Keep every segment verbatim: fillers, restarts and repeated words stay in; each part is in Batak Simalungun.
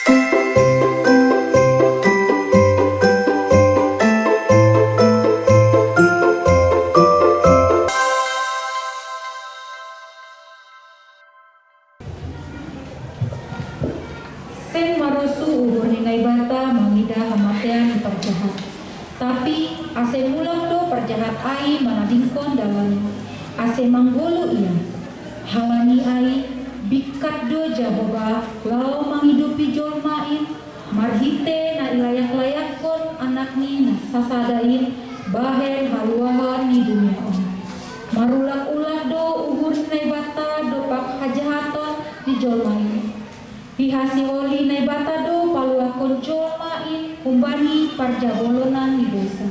Seng marosu uhur ni Naibata mangidah hamatean ni parjahat. Tapi ase mulak do parjahat ai manadingkon dalan, ase manggoluh ia. Halani ai, bingkat do Jahowa laho mangidupi jolma in, marhite na ilayak-layakkon Anakni na sasada in bahen haluahon ni dunia on. Marulak-ulak do uhur ni Naibata dompak hajahaton ni jolma in. Pihasiholi Naibata do paluahkon jolma in humbani parjabolonan ni dosa.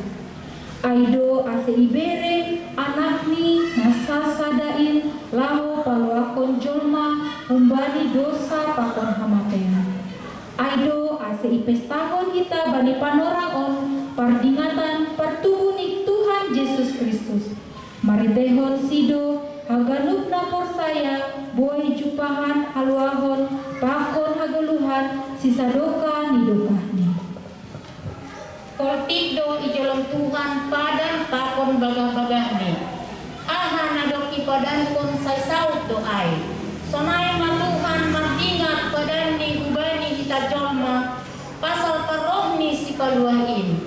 Ai do ase ibere Anakni na sasada in laho paluahkon jolma humbani dosa pakon hamatean. Ai do ase ipestahon hita bani panorang on pardingatan partubu ni Tuhan Jesus Kristus. Maritehon sido, haganup na porsaya boi jumpahan haluahon pakon hagoluhan sisadokah ni dokahni. Poltik do i jolom Tuhan padan pakon bagah-bagahni. Aha na dob ipadankon sai saud do ai. Sonai ma Tuhan mardingat padanni hubani hita jolma, pasal parrohni sipaluah in.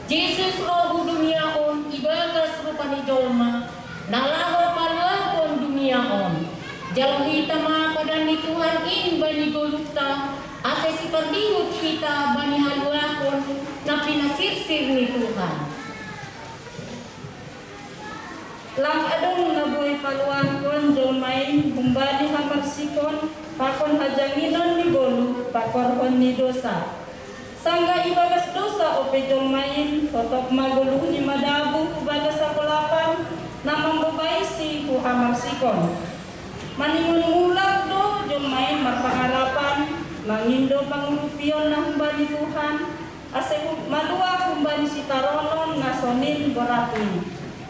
Jesus roh hu dunia on ibagas rupa ni jolma, na laho paluahkon dunia on. Jalo hita ma padan ni Tuhan in bani goluhta, ase sipardinggot hita bani haluahon na pinasirsir ni Tuhan. Lang adong na boi paluahkon jolma in humbani hamarsikon pakon hajanginon ni goluh pakorhon ni dosa. Sanggah ibagas dosa ope jolma in, totop ma goluhni madabuh hubagas hagolapan na mambobaisi hu hamarsikon. Maningon mulak do jolma in marpangarapan, mangindo pangurupion na humbani Tuhan, ase hu-, maluah humbani sitaronon na sonin boratni.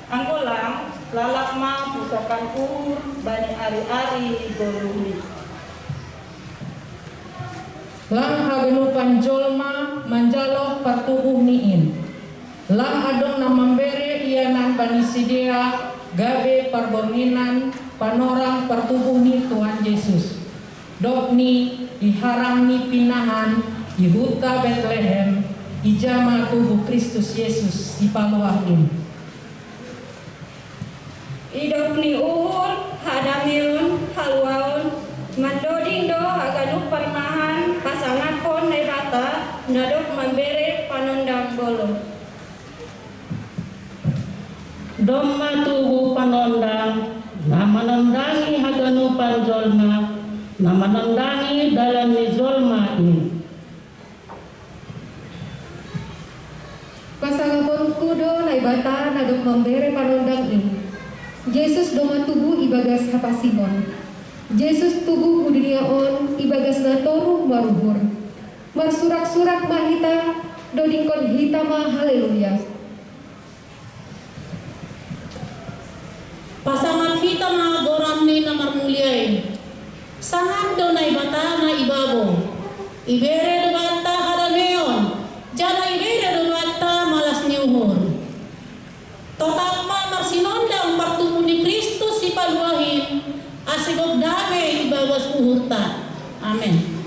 Anggo lang, lalap ma pusokan uhur bani ari-ari ni goluhni. Lang haganupan jolma manjalo partubuhni in. Lang adong na mambere ianan bani sidea gabe parbornginan panorang partubuh ni Tuhan Jesus. Dobni i harang ni pinahan i huta Betlehem, ija ma tubuh Kristus Jesus sipaluah in. Idop ni uhur, hadameon, haluaon, mandoding do haganup parmahan pasangaphon Naibata na dob mambere panondang bolon. Domma tubuh panondang, na manondangi haganupan jolma, na manondangi dalan ni jolma in. Pasangaponku do Naibata na dob mambere panondang in. Jesus domma tubuh ibagas hapasimon. Jesus tubuh hu dunia on ibagas na toruh maruhur. Marsurak-surak ma hita, dodingkon hita ma haleluya. Pasangap hita ma goranni na marmulia i. Sangap do Naibata na ibabo. Ibere do banta hadameon, jala ibere do banta malas ni uhur. Totap ma marsinondang partubuh ni Kristus sipaluah in, ase gok dame ibagas uhurta. Amen.